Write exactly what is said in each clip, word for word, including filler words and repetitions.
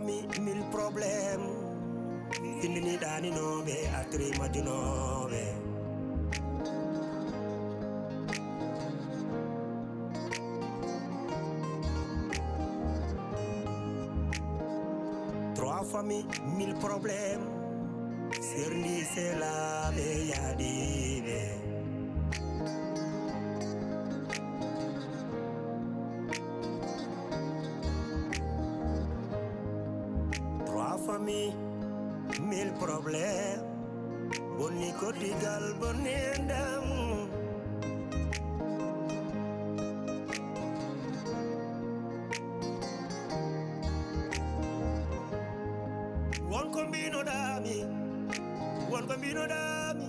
Mi mille problème. Findini ɗaninooɓe, atri majjunooɓe. Trois familles, mille problèmes. Serndi selaaɓe yaadiiɓe. Trois familles, mille problèmes. Bonni koddigal, bonni enɗam. Won ko mbinoɗami, won ko mbinoɗami,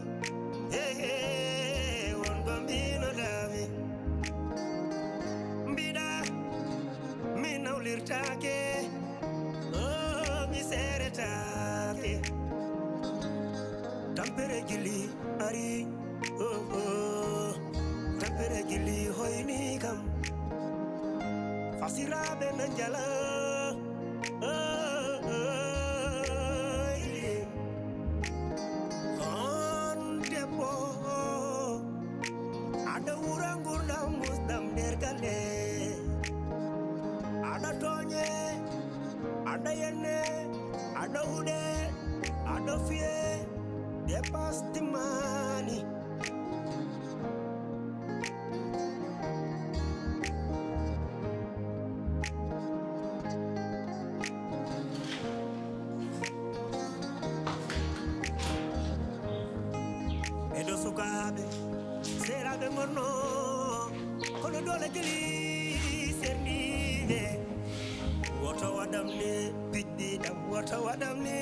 hey, hey, won ko mbinoɗami. Mbiɗa mi nawlirtake, oh, mi seretake. Tampere gilli ari, oh, oh. Tampere gilli hoyni kam. Fasiraɓe na njala, oh, oh, oh. On debbo, aɗa wura ngurdam musɗam nder galle. Aɗa tooñe, aɗa yenne, aɗa huɗe, aɗa fiye, dépasse timmani. Ɓeɗo sukaaɓe, seeraaɓe ngonno, kono doole jeli serniiɓe. Woto waɗam ni, piɗɗi ɗam, woto waɗam ni.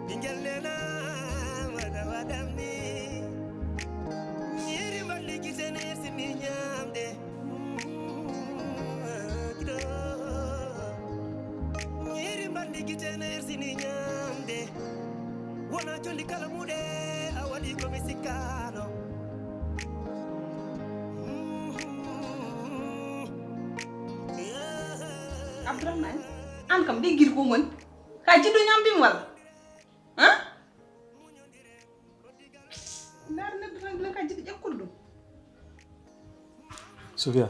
Ɓingel nena, woto waɗam ni. Ñiiri mballi gite ne sini ñaamde. Ñiiri mballi gite ne sini ñaamde. Wona jolli kala muɗe a waɗi ko mi sikkano. Abdourahmane, an kam ɗi giri ko ngoni? Ka jiɗɗo ñamde mi walla? Han? Ndaar neɗɗo tan gila ka jiɗi ƴakkude ɗum. Sofia,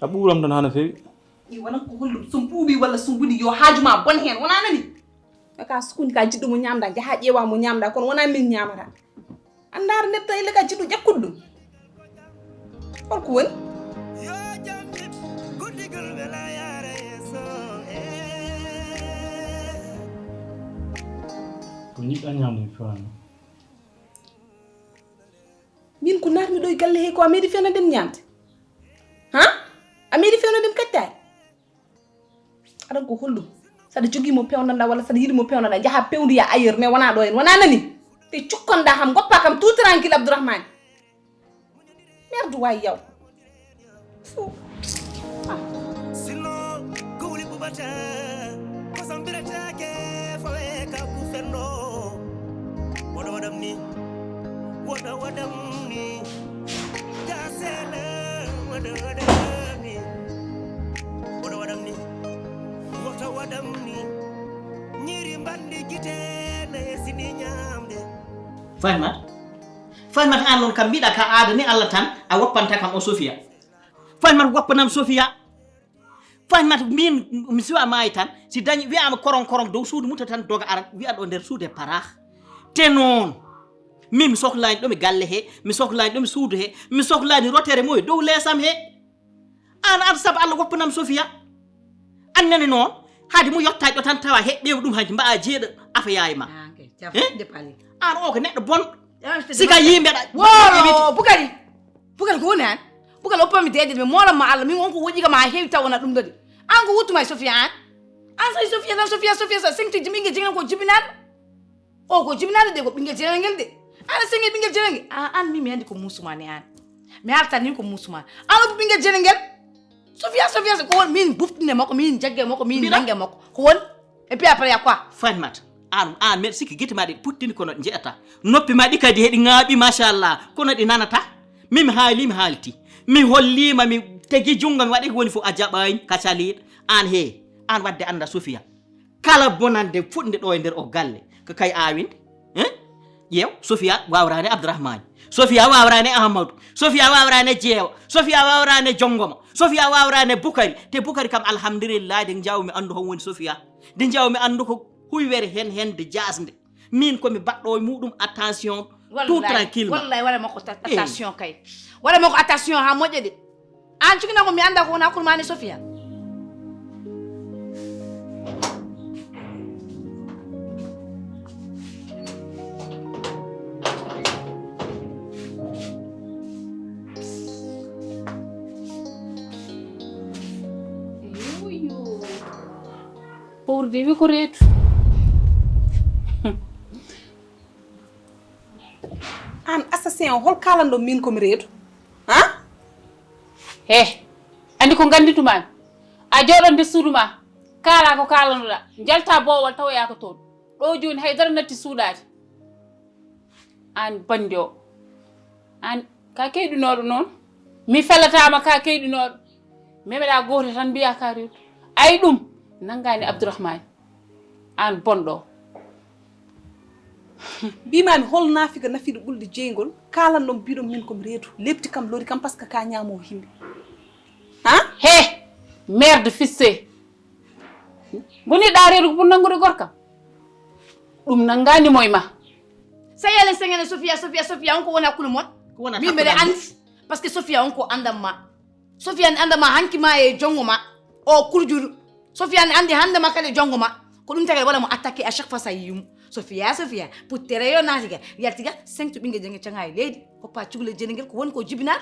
a ɓuuɓram tan hano feewi. Ɗi wona ko hollum sum ɓuuɓi walla sum woni yo haaju ma bon heen, wona nani? Ka sukuni ka jiɗɗo mo ñamda, jaha ƴeewa mo ñamda, kono wona min ñamata. Andaar neɗɗo ille ka jiɗɗo ƴakkude ɗum. Holko woni? Yo jam guddigol wela yaara yeeso, eh. Ko ñiɗɗa ñamde mi fewano. Min ko naatmi ɗo e galle he ko a meeɗi fewnaden ñaamde? Ha? A meeɗi fewnaden kattaari? Aɗa ko holɗum? Saɗa jogii mo pewndanɗa walla saɗa yiɗi mo pewndanɗa, njaha pewndoya ailleurs, mais wona ɗo en, wona nani? Te cukkonɗa kam, goppa kam tout tranquille Abdourahmane. Merde waay yaw. Fou. Ah. Sinno ko wuli ɓuɓata, kosam birataake, fawe ka ku fenno. Woɗa waɗam ni, woɗa waɗam ni. Gasele, woɗa waɗam ni. Woɗa waɗam ni, woɗa waɗam ni. Ñiiri mbanndi gite na hesini ñaamde. Fahmat? Fahmat, an noon kam mbiɗa ka aada ni Allah tan a woppanta kam o Sofia. Fahmat woppanam Sofia. Fahmat min mi suwa maayi tan si dañi wiyama korong korong dow suudu mutta tan doga ara wiya ɗo nder suude parah. Te noon min mi sohlani ɗo mi galle he, mi sohlani ɗo mi suudu he, mi sohlani rotere mo e dow leesam he. An an sabu Allah woppanam Sofia. An nani noon haade mo yottaji ɗo tan tawa heɓɓema ɗum hanti mba'a jeeɗa afa yaye ma. Ah, kay, caf, Eh? de pali. An o ko neɗɗo bon. Ah, je te Sika demande. yimɓe ɗa. Wolo, Bukari. Bukari ko woni an? Bukari ko woni an? Bukari oppa mi deede mi mola ma Allah min on ko woji kam ha heewi taw wona ɗum ɗo de. An ko wuttu ma e Sofia an? An so Sofia tan Sofia Sofia so sengti jimi ɓinngel jignan ko jibinaɗo. O ko jibinaɗo de ko ɓinngel jignan ngel de. An sengi ɓinngel jignan ngel. An an mi mi andi ko musuma ni an. Mi halta ni ko musuma. An o ɓinngel jignan ngel. Sofia Sofia so ko won min buftinde makko min jagge makko min Mbiɗa? Nange makko. Ko won? Et puis après il y a quoi? Fahmat. An an mbeɗa sikki gite ma ɗe puttini kono ɗe jeeyata. Noppi ma ɗi kadi heɗi ŋaaɓi machallah kono ɗi nanata. Min mi haali mi haalti. Mi hollima mi tegi junngo mi waɗi ko woni fof a jaɓani ka caliɗo. An he Aan waɗde annda Sofiya. Kala bonannde fuɗnde ɗo e nder o galle, ko kay aawinde. Eh? Ƴeew, Sofiya waawraani Abdourahmane. Sofiya waawraani Amadou. Sofiya waawraani Jeewo. Sofiya waawraani Jonngoma. Sofiya waawraani Bukari. Te Bukari kam, alhamdulillahi, nde njawmi anndu hon woni Sofiya. Nde njawmi anndu ko huywere hen, hen nde jaasnde. Min ko mi baɗɗo e muɗum, attention, tout tranquillement. Wallahi, waɗa makko ta-, attention kay. Waɗa makko attention haa moƴƴa de. Aan cukinaa ko mi annda ko wona hakkunde maa e Sofiya. Yo, yo. Fowru de wi ko reedu. Aan assassin o, hol kaalanɗo min ko mi reedu? Ha? He, anndi ko nganndintumaami. A jooɗo nder suudu ma, kaala ko kaalannoɗaa, njalta boowal tawoyaa ko toon. Ɗo jooni hay dara natti suuɗaade. Aan bannde o. Aan ka keyɗinooɗo noon. Mi felataama ka keyɗinooɗo. Memeɗaa gooto tan mbiyaa ka reedu. Ay ɗum nanngaani Abdourahmane. Aan bonɗo. Mbiimaami hol naafiga nafiiɗo ɓulde jeyngol, kaalanɗon mbiiɗon min ko mi reedu. Leɓti kam lori kam parce que ka ñaamoo yimɓe. Ha? He! Merde fissé. Mboniɗaa reedu ko pour nanngude gorkam? Ɗum nanngaani mo e ma. Seyale sengene Sofia, Sofia, Sofia, on ko woni hakkunde mon? Ko woni hakkunde mon? Min mbeɗa anndi. Parce que Sofia on ko anndam ma. Sofia ne anndam ma hanki ma e jonngo ma. O kurjuru. Sofia ne anndi hannde ma kadi e jonngo ma. Ko ɗum tagi waɗa mo attaqué à chaque fois sa yiyum. Sofia, Sofia, puttere yo naati ga. Yalti ga, cinq to ɓinngel jannge caŋa e leydi. Ko pa cukalel jeni ngel ko woni ko jibinaɗo.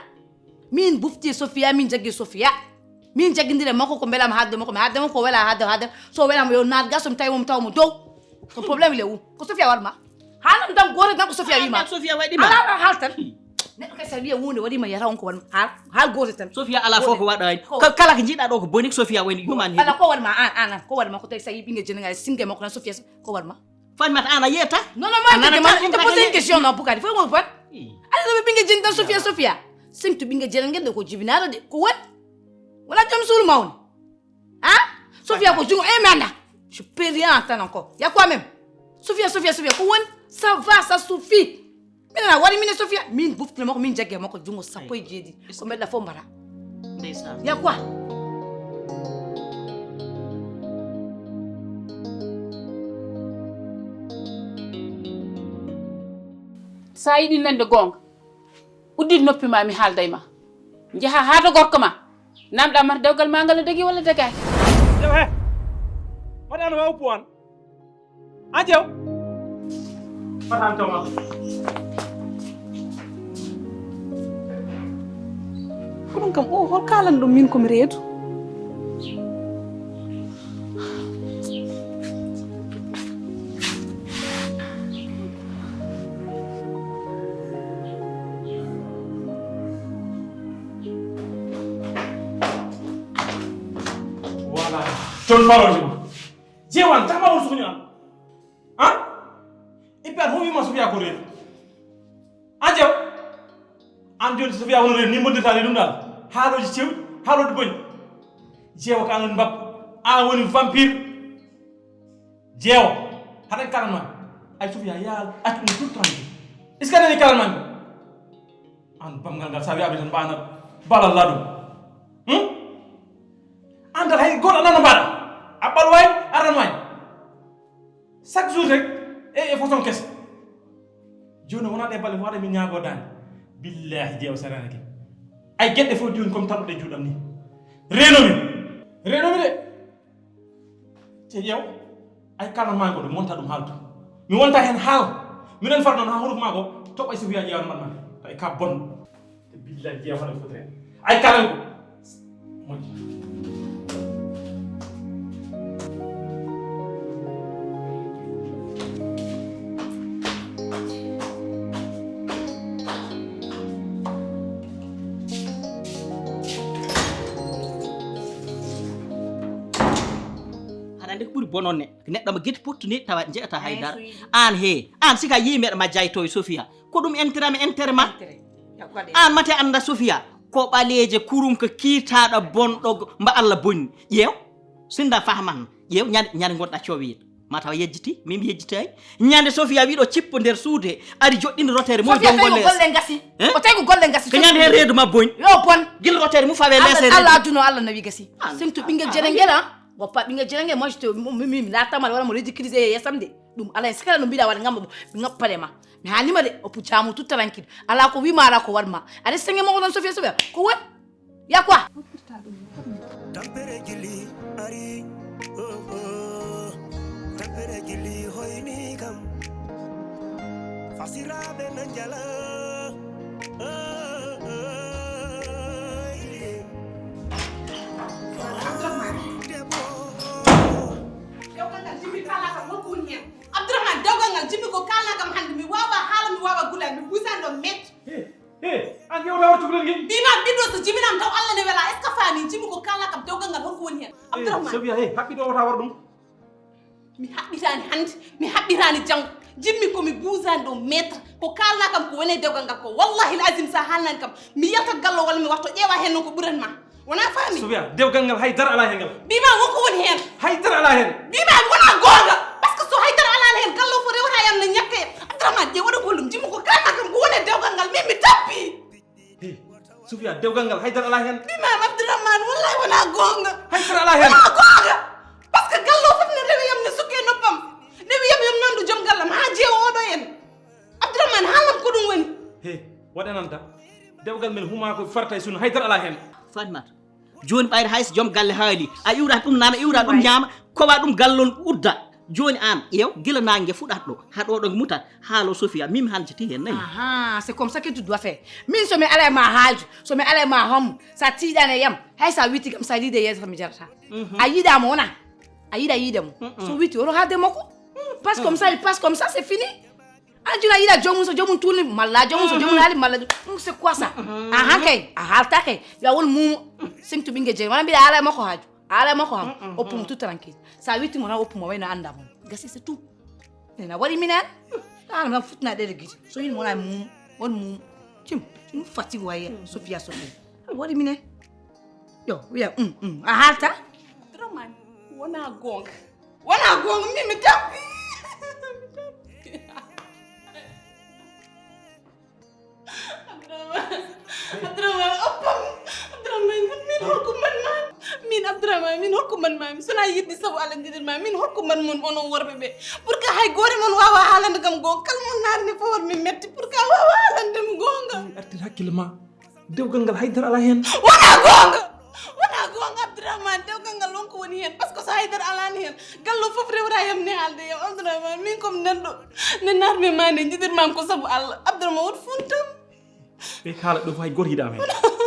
Min bufti Sofia, min jaggi Sofia. Min jaggindire makko ko mbelama haalde makko, mi haalde makko ko wela haalde, haalde. So welama yo naat ga, so mi tawi mo, mi tawa mo dow. Ko problème le wu. Ko Sofia waɗ ma. Haalan tan gooto tan ko Sofia wiima. Sofia waɗi ma. Ala, ala, haal tan. Neɗɗo kay sa wiya huunde waɗi ma, yata on ko waɗ ma. Haal, haal gooto tan. Sofia ala fof ko waɗa hen. Ko kala ko jiɗɗa ɗo ko boni, ko Sofia woni human. Ala ko waɗ ma, an, an, an. Ko waɗ ma ko tawi sa yi ɓinngel jeni ngal singe makko tan Sofia ko waɗ ma. Fat mat an a yeeta. Non, non, moi, je te demande, je te pose une question, non, Bougane, fo mo fat. Ala no ɓinngel jeni tan Sofia, Sofia. Sintu ɓinngel jeni ngel ko jibinaɗo de, ko woni? Wala jom suudu mawni. Hein? Sofia ko jungo e mi anda. Je peux rien entendre encore. Y a quoi même? Sofia, Sofia, Sofia, ko woni? Ça va, ça suffit. Minen a waɗi min e Sofia, min buftina makko, min jagge makko jungo sappo e jeeɗiɗi. Ko mbeɗa fof mbaɗa. Ndeysaan. Y a quoi? Sa yiɗi nande goonga, uddit noppi ma, mi haalda e ma. Njaha haa to gorko ma. Namɗa mata dewgal ma ngal no dagi walla dagaaki. Jew he. Waɗi an waw puwan. An jew. Fatan to ma. Ko ɗum kam, o hol kaalan ɗum min ko mi reedu. Voilà. Ton parole ma. Jewan, tama wol suñu am. Hein? Et puis, an homi ma Sofia ko reedu. An jew. An joni Sofia wono reedu, ni mbondirta reedu ɗum dal. Haaloji cewɗi, haaloji boñi. Jeewa ko an woni mbab. An woni vampire. Jeewa. Haɗa kalan ma. Ay Sofia, ya, accu ɗum tout tranquille. Est-ce que a nani kalan ma? An bamgal ngal, sa wiyaɓe tan mbaɗa bala laɗum. Hmm? An dal hay goto anano mbaɗa. A ɓalway, aranway. Chaque jour rek, e, e façon kese. Joni wona ɗe balle waɗa mi ñaago dande. Billahi jeewa saranake. Ay geɗɗe fof joni comme taɗuɗe juuɗam ni. Renomi. Renomi de. Te ƴeew, ay kala ma ko ɗum wonta ɗum haaltu. Mi wonta heen haal. Miɗen fara noon haa huruko maa ko toɓa e Sofiya ƴeewan mbaɗ ma. Tawi ka bon. Te billahi jeewa hono fotre. Ay kala ko. Moƴƴi. Haɗa anndi ko ɓuri bononne. Neɗɗo mo gite pottude tawa jeyataa hay dara. Aan he, aan sika yii meɗa ma jayto e Sofiya. Ko ɗum intérêt am, intérêt ma? Aan mate annda Sofiya. Ko ɓaleeje kurum ko kiitaaɗo bonɗo mba Allah bonni. Ƴeew. Sinda fahman, ƴeew, ñande, ñande gonɗa cowiiɗo. Ma tawa yejjiti, min mi yejjitaay. Ñande Sofia wiɗo cippo nder suude, ari joɗɗinde rotere mo Sofia, tawi ko golle ngasi. Eh? O tawi ko golle ngasi. Ko ñande heen reedu ma boñ. Yo bon. Gila rotere mu fawe Allah, lesere. Allah adduno, Allah nawi gasi. Allah, sengtu ɓingel Allah, jere ngel, ah. Goppa ɓingel jere ngel, moi, je te, mi, mi, mi, laatama wala mo ridiculiser e yeesam de. Ɗum alaa e sikala no mbiɗa waɗa ngam mi ŋappane ma. Mi haalnima de, o pu jaamu tout tranquille. Alaa ko wima, alaa ko waɗma. Aɗa senge mo ko ɗon Sofia, Sofia. Ko woni? Ya quoi? Tampere gili ari, oh, oh. Tampere gili hoyni kam. Fasiraɓe na njala, oh, oh, oh, yeah. Abdourahmane. Debbo. Dewgal ngal jimmi kala kam, holko woni hen? Abdourahmane, dewgal ngal jimmi ko kalna kam hannde, mi wawa haala, mi wawa gulaade, mi busan ɗo met. He, he, an ƴewta war cukalel ngel. Mbima ɓiɗɗo so jiminama taw Allah ne wela, est-ce que faami? Jimmi ko kalna kam, dewgal ngal holko woni hen? He, Abdourahmane. Sofia, he, haɓɓi ɗo wota war ɗum. Mi haɓɓitani hannde, mi haɓɓitani janngo. Jimmi ko mi busan ɗo maître. Ko kalna kam ko woni e dewgal ngal ko. Wallahi al azim sa haalnani kam, mi yaltat gallo walla mi warto ƴeewa hen noon ko ɓuran ma. Wona faami? Sofia, dewgal ngal hay dara ala hen ngal. Mbima wonko woni hen. Hay dara ala hen. Mbima wona gonga. Parce que so hay dara ala hen, gallo fof rewata yam no ñakke. Abdourahmane, ƴeew waɗa ko hollum. Jimmi ko kalna kam ko woni e dewgal ngal. Min mi tappi. He, Sofia, dewgal ngal hay dara ala hen. Mbima Abdourahmane, wallahi wona gonga. Hay dara ala hen. Wona gonga. Parce que gallo fof ne rewi yam ne sukki e noppam. Rewi yam yam nandu joom gallam ha jeewa oɗo en. Abdourahmane, haalam ko ɗum woni. He, waɗananta. Dewgal men huma ko farata e sunna, hay dara ala hen. Fatimata, joni ɓayri hay so joom galle haali, a iwrat ɗum nana, iwrat ɗum ñaama, kowa ɗum gallol udda. Joni an, ƴeew, gila nangue fuɗat ɗo, ha ɗo ɗo mutat, haalo Sofia, min mi haljiti hen nayi. Aha, c'est comme ça que tu dois faire. Min so mi alay ma haaju, so mi alay ma hommo, sa tiiɗani e yam, hay sa witti kam, sa riide yeeso kam mi jarata. Mhm. A yiɗamo wona? A yiɗa yiide mo. Mm-mm. So witti, woto haalde makko. Parce que comme ça, il passe comme ça, c'est fini. An jula yiɗa joomum so joomum tulni, malla joomum so joomum haali, malla ɗum, c'est quoi ça? Ahan kay, a haalta kay. Yo a won muumo. Sengtu ɓinngel jeyi. Wona mbiɗa haala e makko haaju. A haala e makko ham. Oppu mo tout tranquille. Sa witti mo tan, oppu mo wayno annda mo. Gasi, c'est tout. Ena waɗi minen. An tan futna ɗeɗe giti. So yini mo wona muumo, won muumo. Tim, tim fatigue waye. Sofia, Sofia. An waɗi minen. Yo, wiya, um, um. A haalta? Abdourahmane, wona goonga. Wona goonga, min mi tappi. Mi tappi. Abdourahmane, Abdourahmane, oppam. Abdourahmane, min holko mbaɗ ma? Min Abdourahmane, min holko mbaɗ ma? Mi sona yiɗde sabu Allah jiɗir ma. Min holko mbaɗ mon onon worɓe ɓe? Pour que hay gooto mon waawa haalande kam goonga. Kala mon naatni fof mi metti. Pour que a waawa haalande mo goonga. Min artir hakkille ma. Dewgal ngal haydara ala hen. Wona goonga. Wona goonga, Abdourahmane, dewgal ngal wonko woni hen. Parce que so haydara alani hen, gallo fof rewra yam ne haalde yam. Abdourahmane, min komi nanɗo. Nde narmi ma nde jiɗirmam ko sabu Allah. Abdourahmane, woto funtam. Ɓe kaala ɗo fof hay goto yiɗama hen.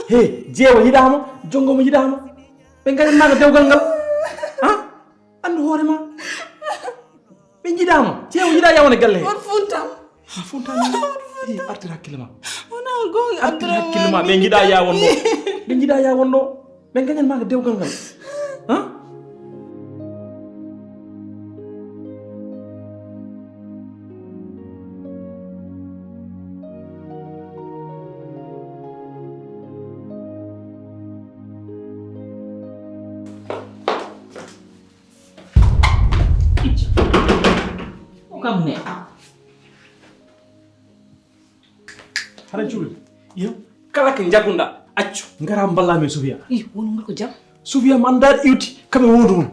He, jeewa yiɗama, jongoma yiɗama. Ɓe gañanmaka dewgal ngal. Ha? Anndu hoore ma. Ɓe njiɗaama. Ceew yiɗa yawna galle he. Won funtam. A funtam. Artir hakkille ma. Wona goonga. Artir hakkille ma. Ɓe njiɗa ya wonno. Ɓe njiɗa ya wonno. Ɓe gañan ma dewgal ngal. Ha? Icca. O kam ne. Hara cuuɗi. Yo. Kala ko njagunɗa, accu. Ngara mballa min Sofia. Ih, won ngol ko jam. Sofia man daad iwti, kaɓe wondu mum.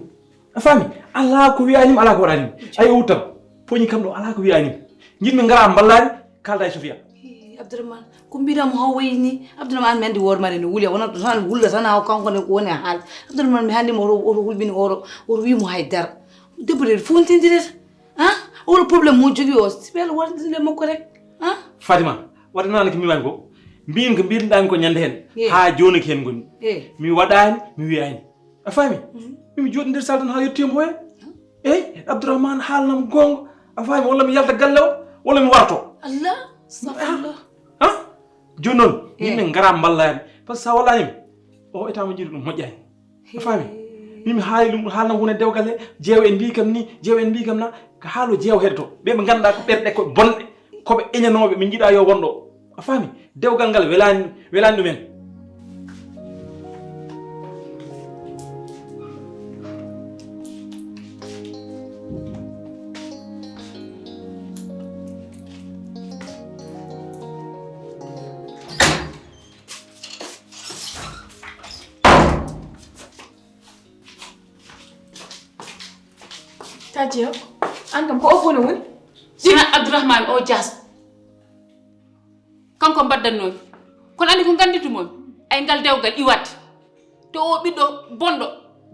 A faami? Alaa ko wiyaani mi, alaa ko waɗaani mi. Ay o wuttam. Poñi kam ɗo, alaa ko wiyaani mi. Njiɗmi ngara mballani, kalda e Sofia. Ih, Abdourahmane, ko mbiɗam ho wayni? Abdourahmane, mi andi wormare no wuli, wona tan wulla tan, haw kanko ne ko woni e haala. Abdourahmane, mi haalnimo, oto, oto hulɓini, oto, oto wiimo hay dara. Debbo de funtindirata. Ha? Oɗo problème mo jogii o, si ɓe wardinde makko rek. Ha? Fatima, waɗa noon ko mbiimaami ko. Mbiin ko mbiɗen ko ñande heen. Eh. Haa jooni ko heen ngoni. Eh. Mi waɗaani, mi wiyaani. A faami? Mhm. Min mi jooɗi nder salle tan haa yettii mboya. Eey, Abdourahmane haalnam goonga. A faami? Walla mi yalta galle o, walla mi warto. Allah, astafirullah. Ha? Jooni noon, eh, yimɓe ngara mballaani. Par ce que sa wallaani mi, o etaama jiidu ɗum moƴƴaani. A faami? Min mi haali ɗum, haalna wona dewgal he, jeewo en mbii kam ni, jeewo en mbii kam na, ko haalo jeewo heɗoto. Ɓe ɓe ngannduɗaa ko ɓerɗe ko bonɗe, ko ɓe eñanooɓe, min njiɗaa yo won ɗo. A faami? Dewgal ngal welaani, welaani ɗumen. Taji o, an kam ko o fof no woni? Sina Abdourahmane o jaas. Kanko mbaddannoomi. Kono anndi ko ngannditu mon? Ay ngal dewgal iwat. To o ɓiɗɗo bonɗo,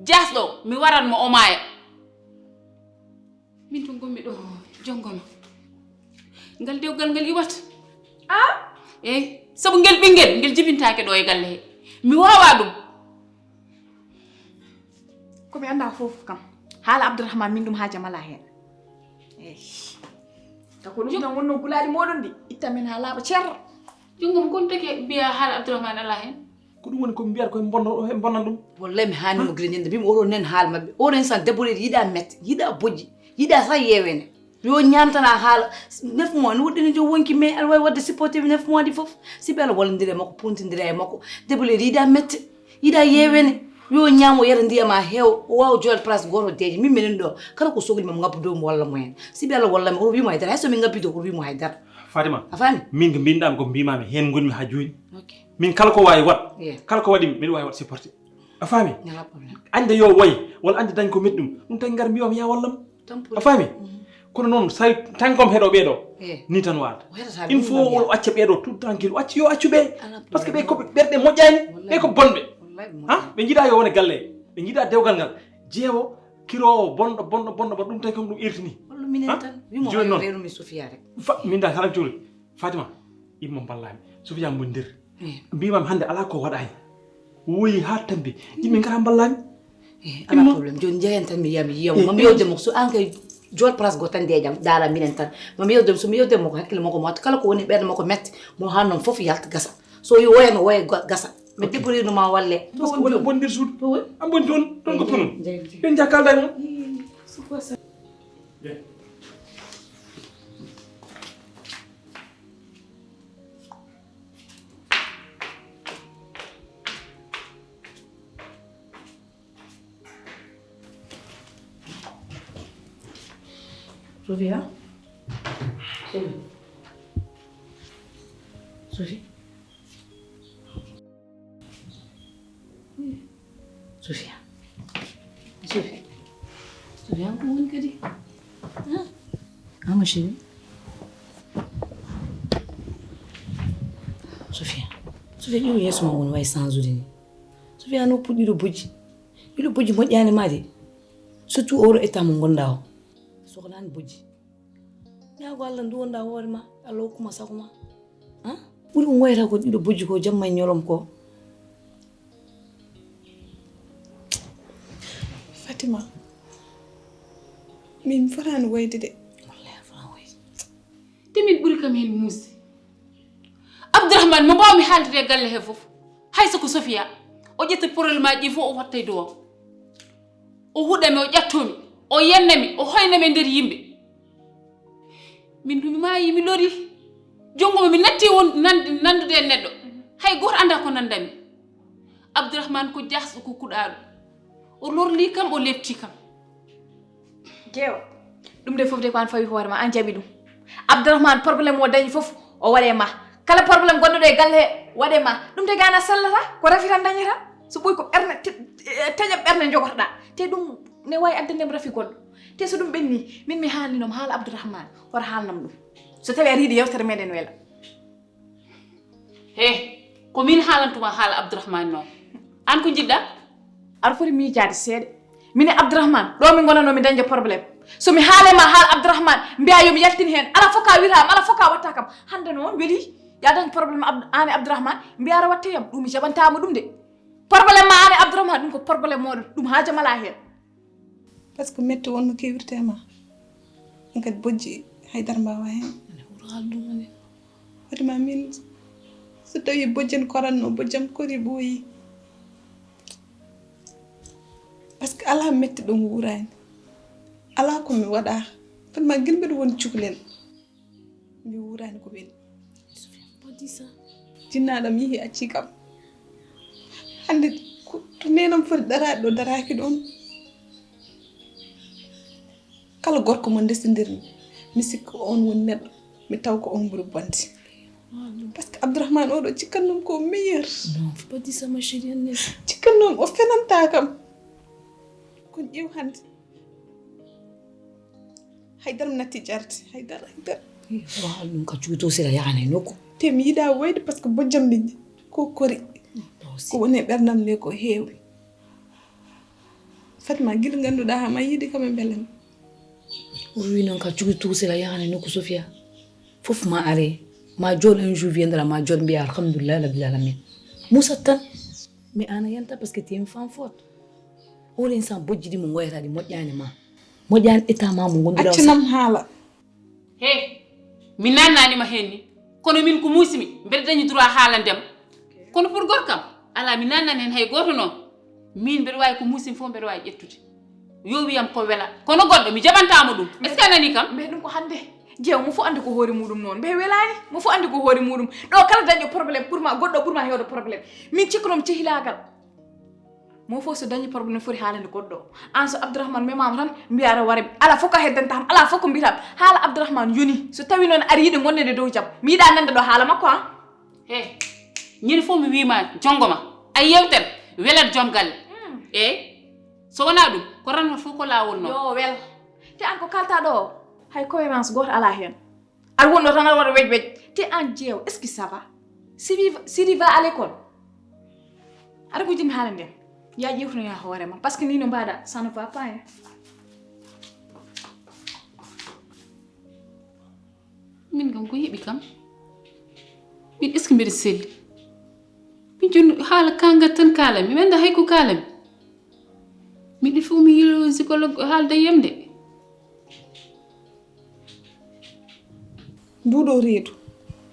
jaasɗo, mi waran mo o maaya. Min tun ngonmi ɗo jongoma. Ngal dewgal ngal iwat. Ah? Eey, sabu ngel ɓinngel, ngel jibintaake ɗo e galle he. Mi waawaa ɗum. Ko mi anndaa fof kam. Haala Abdourahmane min ɗum haajam alaa heen. Eey. Tako ɗum tan wonno gulaali mooɗon ɗi. Itta min haa laaɓa cer. Junngo mo kon tagi mbiya haala Abdourahmane alaa heen. Ko ɗum woni ko mbiyata koye bonno, e bonnan ɗum. Wallay mi haani mo gila ñande. Mbimi oɗo nen haala maɓɓe. Oɗo instant debbo ɗe yiɗa mette, yiɗa bojji, yiɗa sa yeewene. Yo ñaam tan a haala. Neuf mois, no woɗɗini jo wonki, mais aɗa wawi wadde supporté mi neuf mois ɗi fof. Sibi Allah wallondira e makko, puntindira e makko. Debbo le yiɗa mette, yiɗa yeewene. Yo ñaam o yara ndiyam a heew, o wawa joɗade place goto deeƴa. Min minen ɗo, kala ko sokli mami ngabbu dow mi walla mo hen. Sibi Allah walla mi, oto wimo haydara. Hay so min ngabbi dow, oto wimo haydara. Fatima, a faami? Min ko mbinɗam ko mbimami, hen gonmi ha joni. Ok. Min kala ko wawi waɗ, yeah, kala ko waɗi mbiɗa wawi waɗ supporté. A faami? Alaa problème. Añde yo woy, walla añde dañ ko metti ɗum. Ɗum tan ngar mbiyam ya wallam. Tampol. A faami? Mhm. Kono noon, so tawi tan kom heɗo ɓeeɗo, eh, ni tan waata. O heɗata il faut ɗum o acca ɓeeɗo tout tranquille, o acca, yo accu ɓe. Alaa problème. Parce que ɓe ko ɓe ɓerɗe moƴƴani, ɓe ko bonɓe. Wallahi ɓe moƴƴani. Ha? Ɓe njiɗa yo wone galle, ɓe njiɗa dewgal ngal. Jeewo, kirowo, bonɗo, bonɗo, bonɗo, bonɗo, ɗum tan kom ɗum irtini. Hollo minen tan? Wimo jooni noon. Reerumi Sofia rek. Fa-, min da haran cuuri. Fatima, immo mballami. Sofia mbondir. Eh. Mbimami hannde alaa ko waɗaani. Woyi haa tampi. Yimɓe ngara mballami. Eh, alaa problème. Jooni njehen tan mi yiya, mi yiya mo. Eh, mami yewde mo. So an kay joot place go tan nde jam. Daala minen tan. Mami yewde mo. So mi yewde mo ko hakkille makko mo watta. Kala ko woni ɓernde makko metti. Mo haa noon fof yalta gasa. So yo woyano woya ga-, gasa. Mi débrouille no ma walle. Parce que wona bondir suudu. An boni toon, toon ko toon. Yo njaha kalda e mum. Sofia? Sophie? Sophie? Sofia. Sofia. Sofia, ko woni kadi? Hein? Ah, ma chérie. Sofia. Sofia, ɗiɗo yeeso ma woni wayi changeude ni. Sofia, no puɗɗiɗo bojji. Ɗiɗo bojji moƴƴani ma de. Surtout oɗo état mo ngonɗa o. Sohlani bojji. Ñaago Allah nduwonda hoore ma, Allah hokkuma sago ma. Han? Ɓuri ko ngoyata ko ɗiɗo bojji ko jamma e ñolom ko. Fatima, min fotaani wayde de. Wallahi a fotaani wayde. Te min ɓuri kam heen muusde. Abdourahmane mo mbaawmi haaldude e galle he fof. Hay so ko Sofia, o ƴetta problème aji ɗi fof o watta e dow am. O huɗa mi, o ƴatto mi, o yenna mi, o hoyna mi e nder yimɓe. Min ɗum maayi, mi lori. Jonngo mi natti won nan-, nandude e neɗɗo. Hay gooto anndaa ko nandami. Abdourahmane ko jaasɗo, ko kuɗaaɗo. O lorli kam, o lepti kam. Jeewo, ɗum de fof de ko an fawi hoore ma, an jaɓi ɗum. Abdourahmane, problème o dañi fof, o waɗe ma. Kala problème gonɗo ɗo e galle he, waɗe ma. Ɗum de gana sellata, ko rafi tan dañata. So ɓoy ko ɓerne, te-, e, teƴa ɓerne jogotoɗa. Te ɗum ne wawi addande mi rafi goɗɗo. Te so ɗum ɓenni, min mi haalnino mo haala Abdourahmane, hoto haalnam ɗum. So tawi aɗa yiɗi yewtere meɗen wela. He, ko min haalantuma haala Abdourahmane noon. An ko jiɗɗa? Aɗa foti miijaade seeɗa. Min e Abdourahmane, ɗo min ngonanno min dañde problème. So mi haale ma haala Abdourahmane, mbiya yo mi yaltin heen. Ala fof ka wiyata kam, ala fof ka watta kam. Hannde noon weli, ya dañ problème Ab-, an e Abdourahmane, mbiya aɗa watte yam. Ɗum mi jaɓantama ɗum de. Problème ma an e Abdourahmane, ɗum ko problème moɗon. Ɗum haajam ala heen. Parce que metti wonno kewirte ma. An kadi bojji haydara mbawa hen. Ene hoto haaldu ɗum woni. Fatima, min so tawi bojji en koranno, bojjam kori ɓooyi. Parce que ala metti ɗo nguurani. Ala ko mi waɗa. Fatima, gila mbeɗa woni cukalel. Mi wuurani ko weli. Sofia, pas dire ça. Jinnaɗo mi yehi acci kam. Hannde ko to nenam foti daraade ɗo daraaki ɗoon. Kala gorko mo ndesindirmi, mi sikka on woni neɗɗo, mi taw ko on ɓuri bonde. Parce que Abdourahmane oɗo cikkannoo mi ko meilleur. Non, faut pas dire ça, ma chérie, Agnès. Cikkannoo mi o fenanta kam. Kono ƴeew hannde. Haydara mi natti jarde, haydara, haydara. Ko haali ɗum ka cuuto sira yahana e nokku. Te mi yiɗa woyde parce que bojjam ndi ko kori. Ko woni e ɓernam nde ko heewi. Fatima, gila ngannduɗaa haa ma yiide kam e mbelem. O wi noon ka cuuto sira yahana e nokku Sofia. Fof ma are, ma jool un jour viendra, ma jool mbiya alhamdulillah rabbil alamin. Musa tan. Mais ana yanta parce que tu es une femme forte. Wala instant bojji ɗi mo ngoyata ɗi moƴƴani ma. Moƴƴani état ma mo gonduɗa. Accanam haala. He, mi nannanima hen ni. Kono min ko muusimi, mbeɗa dañi droit haalande ma. Kono pour gorkam, ala mi nannan hen hay gooto noon. Min mbeɗa waawi ko muusimi fof mbeɗa waawi ƴettude. Yo wiyam ko wela. Kono goɗɗo mi jaɓantamo ɗum. Est ce que a nani kam? Mbe ɗum ko hannde. Jeew mo fof anndi ko hoore muɗum noon. Mbe welani? Mo fof anndi ko hoore muɗum. Ɗo kala dañɗo problème ɓurma goɗɗo ɓurma hewde problème. Min cikkunomi cehilagal. Mo fof so dañi problème foti haalande goɗɗo. An so Abdourahmane memama tan mbiya aɗa wara mi. Ala fof ka heddantam, ala fof ko mbiyatam. Haala Abdourahmane yoni. So tawi noon aɗa yiɗi gondede dow jam. Mi yiɗa nande ɗo haala makko an. He, ñande fof mi wima jongo ma. A yewtere welat joom galle. Eyi. So wona ɗum, ko renata fof ko lawol noon. Yo wel. Te an ko kalta ɗo o, hay cohérence goto ala hen. Aɗa wonno tan aɗa waɗa wej wej. Te an jeew, est ce que ça va? Siri va à l'école? Aɗa ko jiɗmi haala nden. Ya ƴewtinoya hoorema parce que ni no mbaɗa ça ne va pas hein. Min kam ko yiɓi kam. Min est ce que mbeɗa selli? Min joni haala kangat tan kaalami mi anda hay ko kaalami. Miɗi fof mi yilo psychologue haalda yam de. Nduɗo reedu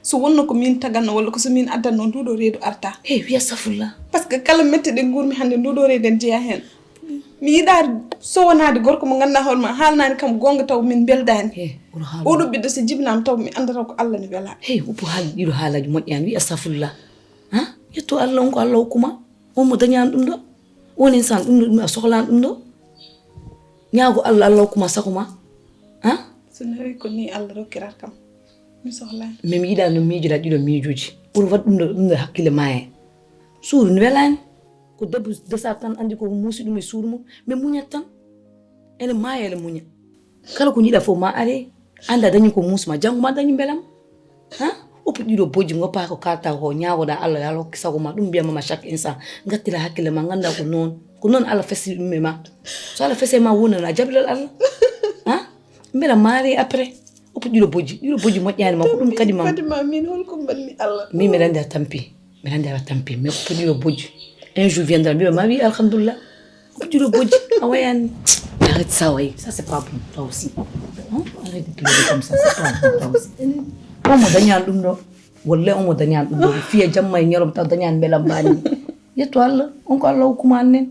so wonno ko min taganno walla ko so min addanno nduɗo reedu arta. Hey, wi astafurlah. Parce que kala mette ɗe gurmi hannde nduɗo reedu en jeeya heen. Mi yiɗa sowanade gorko mo ganduɗa hoore ma haalnani kam gonga taw min beldani. Hey, oɗo haala. Oɗo ɓiɗɗo so jibinama taw mi andata ko Allah ne wela. Hey, uppu haali ɗiɗo haalaji moƴƴani wi astafurlah. Ha? Yetto Allah on ko Allah hokkuma. On mo dañani ɗum ɗo. On instant ɗum ɗo ɗum a sohlani ɗum ɗo. Ñaago Allah Allah hokkuma sago ma. Ha? So nawi ko ni Allah rokkirat kam. Mi sohlani. Mais mi yiɗa no miijoɗa ɗiɗo miijoji. Ɓuri waɗ ɗum ɗo ɗum ɗo hakkille ma e. Suudu ne welani. Ko debbo desa tan andi ko muusi ɗum e suudu mum. Mais muñat tan. Ene maaya ene muña. Kala ko jiɗa fof ma are. Anda dañi ko muusi ma janngo ma dañi mbelam. Ha? Oppi ɗiɗo bojji goppa ko kalta ko ñaagoɗa Allah yo Allah hokki sago ma ɗum mbiyamma ma chaque instant. Gattira hakkille ma ganda ko noon. Ko noon Allah fesiri ɗum e ma. So Allah fese ma wonana a jaɓilal Allah. Ha? Mbela maari après. Oppi ɗiɗo bojji. Ɗiɗo bojji moƴƴani ma ko ɗum kadi ma. Fatima min holko mbanmi Allah. Min mbeɗa andi a tampi. Mbeɗa andi a tampi. Mais oppi ɗiɗo bojji. Un jour viendra mbiɓe ma wi alhamdulillah. Ko julo bojji a wayani. Arrête ça way. Ça c'est pas bon toi aussi. Hein? Arrête de pleurer comme ça, c'est pas bon toi aussi. Omo dañani ɗum ɗo. Wallahi omo dañani ɗum ɗo. Fiya jamma e ñalom taw dañani belam bani. Yetto Allah, on ko Allah hokkuma annen.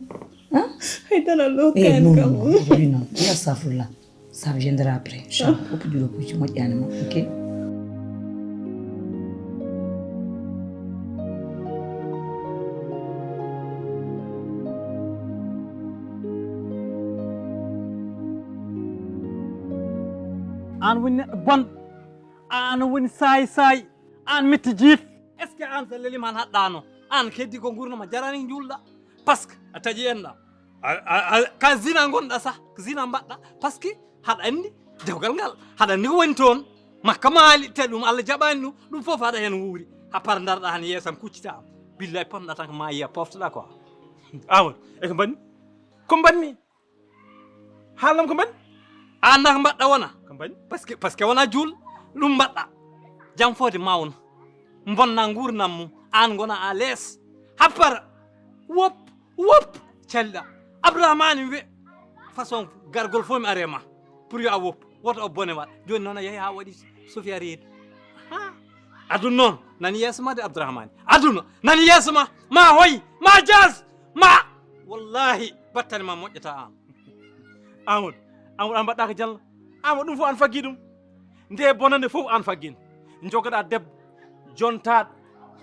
Hein? Hay tan Allah hokkani kam. Astafurlah. Ça viendra après, inchallah. Oppi ɗiɗo bojji moƴƴani ma, ok? An woni neɗɗo bonɗo, an woni saay saay, an mitti jiif. Est ce que an so lelima an haɗɗano? An heddi ko gurnama jarani julɗa. Parce que a taƴi enɗa. Ka zina gonɗa sah, ko zina mbaɗɗa. Parce que haɗa andi dewgal ngal, haɗa andi ko woni toon. Makka maali te ɗum Allah jaɓani ɗum, ɗum fof haɗa heen wuuri. Happar darɗa han yeesam kuccita am. Billahi pomɗa tan ko ma yiya poftoɗa quoi. Amadou, e ko mbanmi? Ko mbanmi? Haalnam ko mbanmi? An nak mbaɗɗa wona? Ko mbanmi? Parce que parce que wona juul ɗum mbaɗɗa. Jam fode mawna. Bonna ngurnam mum. An gona à l'aise. Happara. Wop. Wop! Calɗa. Abdourahmane mi wiye façon gargol fof mi are ma pour yo a wop. Woto o bone waɗ. Joni noon a yehi ha waɗi Sofia reedu. Ha? Aduna noon nani yeeso ma de Abdourahmane. Aduna nani yeeso ma. Ma hoy, ma jas, ma wallahi battane ma moƴƴata an. Amadou, Amadou an mbaɗɗa ko jalla. Amadou ɗum fof an faggi ɗum. Nde bonande fof an faggin. Jogoɗa debbo jontaɗo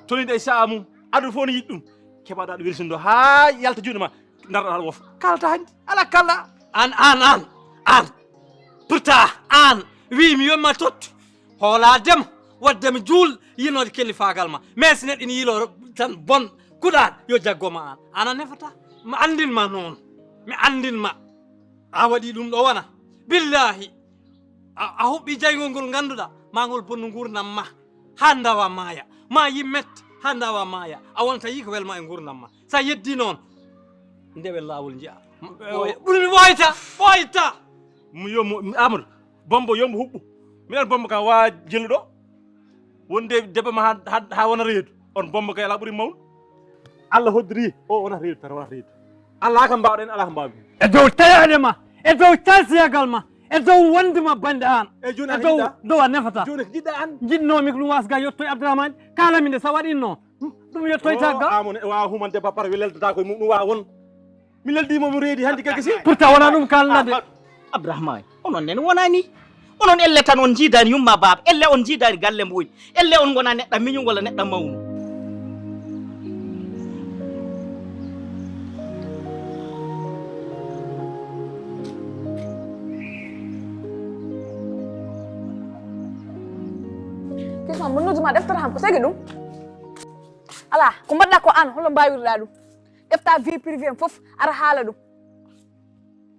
toniɗo e sa'a mum. Aduna fof no yiɗi ɗum. Keɓaɗa ɗo welsindo ha yalta juuɗe ma. Darɗa tan wofa kalata hanti ala kala an an an an. Pourta an wi mi yonma tottu. Hoola dem wadde mi juul yinode kellifagal ma. Mais si neɗɗo ina yiilo tan bon kuɗaɗo yo jaggoma an. Ana nefata mi andinma noon. Mi andinma a waɗi ɗum ɗo wona. Billahi. A, a huɓɓi jayngol ngol ngannduɗaa, maa ngol bonnu nguurndam ma, haa ndawa maaya, maa yi mette, haa ndawa maaya, a wonata yi ko welma e nguurndam ma. So a yeddi noon, ndewen laawol njiya. Ɓoya. Ɓuri mi ɓooyta, ɓooyta. Mo yo mo, Amadou, Bombo yo mbo huɓɓu. Miɗen Bombo kam waa jilluɗo. Wonde debbo ma haa, haa, haa wona reedu. On Bombo kay alaa ɓuri mawɗo. Allah hoddiri, o wona reedu tan, wona reedu. Alaa ko mbaawɗen, alaa ko mbaawmi. E dow tayaade ma, e dow calsiyagal ma, e dow wonde ma bannde aan. E jooni e an dow, jiɗɗa? Dow a nefata. Jooni ko jiɗɗa an? Jiɗnoomi ko ɗum wasga yettoy Abdourahmane, kaalami nde so waɗinno. Ɗum yettoyta ga. Amo ne waawa humande ba pare, wi leldata ko e mum, ɗum waawa won. Mi leldi mo, mi reedi hannde keke si. Pourtant wona ɗum kalna de. Abdourahmane, onon nen wona ni. Onon elle tan on njiidaani yumma baaba, elle on njiidaani galle mbo woni. Elle on ngona neɗɗo miñum walla neɗɗo mawnu. Kisma, mo noddu ma ɗeftere han, ko tagi ɗum? Alaa, ko mbaɗɗa ko aan, holo mbaawirɗa ɗum? Ƴefta vie privée am fof, ara haala ɗum.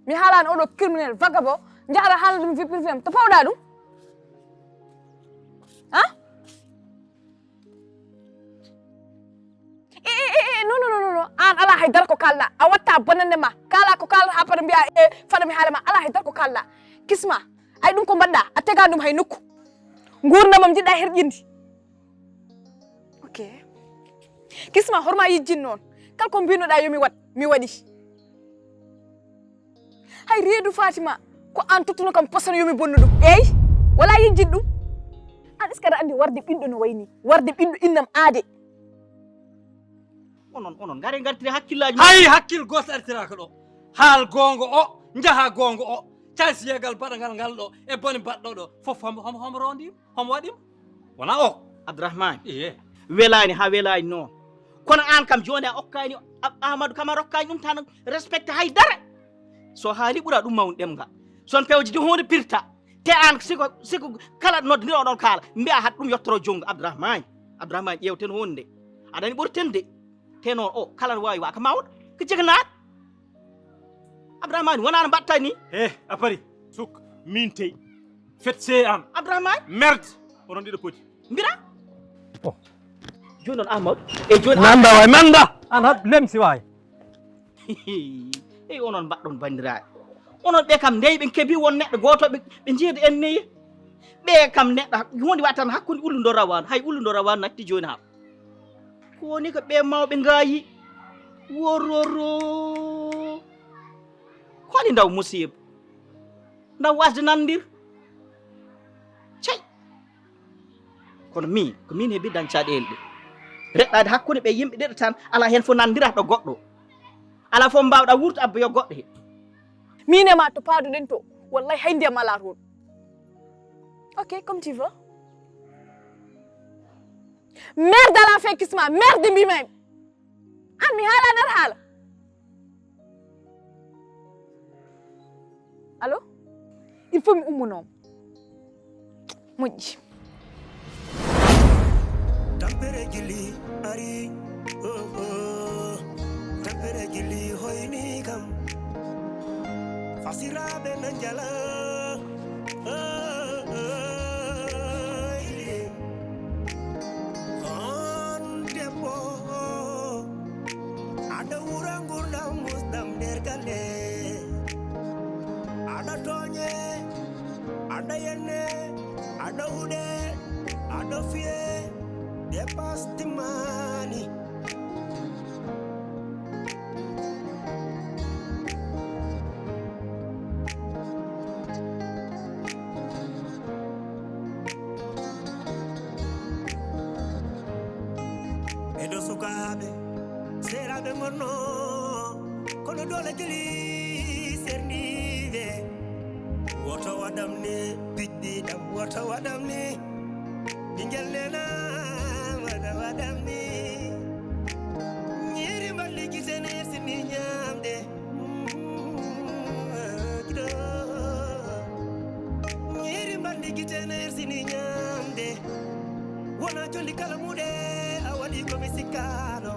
Mi haalaani oɗo criminel, vagabond, njahata haala ɗum vie privée am, to pawɗa ɗum? Han? E, e, e, e, non, non, non, non, non. Aan alaa hay dara ko kaalɗa. A watta bonande ma. Kaala ko kaalɗa haa pare mbiya, e, fada mi haala ma. Alaa hay dara ko kaalɗa. Kisma, ay ɗum ko mbaɗɗa. A tegaani ɗum hay nokku. Nguurndam am njiɗɗa herƴinde. Ok. Kisma, horma yijjin noon. Kala ko mbinoɗa yo mi waɗ, mi waɗi. Hay reedu Fatima, ko aan tottuno kam poson yo mi bonnu ɗum. Eey, wala yijjin ɗum. Aan est-ce que aɗa anndi warde ɓiɗɗo no wayni? Warde ɓiɗɗo innam aade. Onon, onon, ngare ngartire hakkillaaji mon. Hay hakkil gooto artiraaka ɗo. Haal goongo o, njaha goongo o. Calsiyegal baɗangal ngal ɗo, e bone baɗɗo ɗo, fof homo, homo, homo rondi? Homo waɗi mo? Wona o? Abdourahmane. Iye. Welaani haa welaani noon. Kono aan kam jooni a okkaani A-, Amadou kam a rokkaani ɗum tan respecté hay dara. So haali ɓura ɗum mawni ɗemngal. So on pewjidi huunde pirta. Te aan siko, siko kala noddinɗo oɗon kaala. Mbiya hat ɗum yottoro junngo Abdourahmane. Abdourahmane ƴeewten huunde. Aɗa anndi ɓurten de. Te noon o kala no waawi wa ka mawɗo. Ko jeganaat. Abdourahmane wonaa no mbaɗta ni. He, a pari. Suk, min tey. Fetse an. Abdourahmane. Merde. Onon ɗiɗo poti. Mbira. Oh. Jooni noon Amadou. E jooni Manda waay, manda. An haɗ lemsi waay. Ey, onon mbaɗɗon banndiraaɓe. Onon ɓe kam ndey ɓe kebi won neɗɗo gooto ɓe, ɓe njeedi en neyi. Ɓe kam neɗɗo hak-, huunde waɗa tan hakkunde ullundo rawaandu. Hay ullundo rawaandu natti jooni ham. Ko woni ko ɓe mawɓe ngaayi. Wororo. Ko woni ndaw musiiba? Ndaw wasde nandir. Cey! Kono min, ko min heɓi dañ caɗeele ɗe. Reɗɗaade hakkunde ɓe yimɓe ɗiɗo tan, alaa heen fof nanndiraɗo goɗɗo. Alaa fof mbaawɗa wuurto abba yo goɗɗo he. Min e ma to paaduɗen to, wallay hay ndiyam alaa toon. Ok, comme tu veux. Merde à la fin, Kisma, merde mbima. An mi haala nder haala. Allo? Il faut mi ummunoo. Moƴƴi. Tampere gilli ari, oh, oh. Tampere gilli hoyni kam. Fasiraaɓe na njala. Oh, oh, oh, yeah. On debbo, aɗa wura ngurdam musɗam nder galle. Aɗa tooñe, aɗa yenne, aɗa huɗe, aɗa fiye, dépasse timmaani. E ɗo sukaaɓe, seeraaɓe ngonno, kono doole gili serniiɓe. Woto waɗam ni, piɗɗi ɗam, woto waɗam ni. Ɓinngel nena, woto waɗam ni. Ñiiri mballi gite ne sini ñaamde. Giɗo. Ñiiri mballi gite ne sini ñaamde. Wona jolli kala muɗe, a waɗi ko mi sikkaano.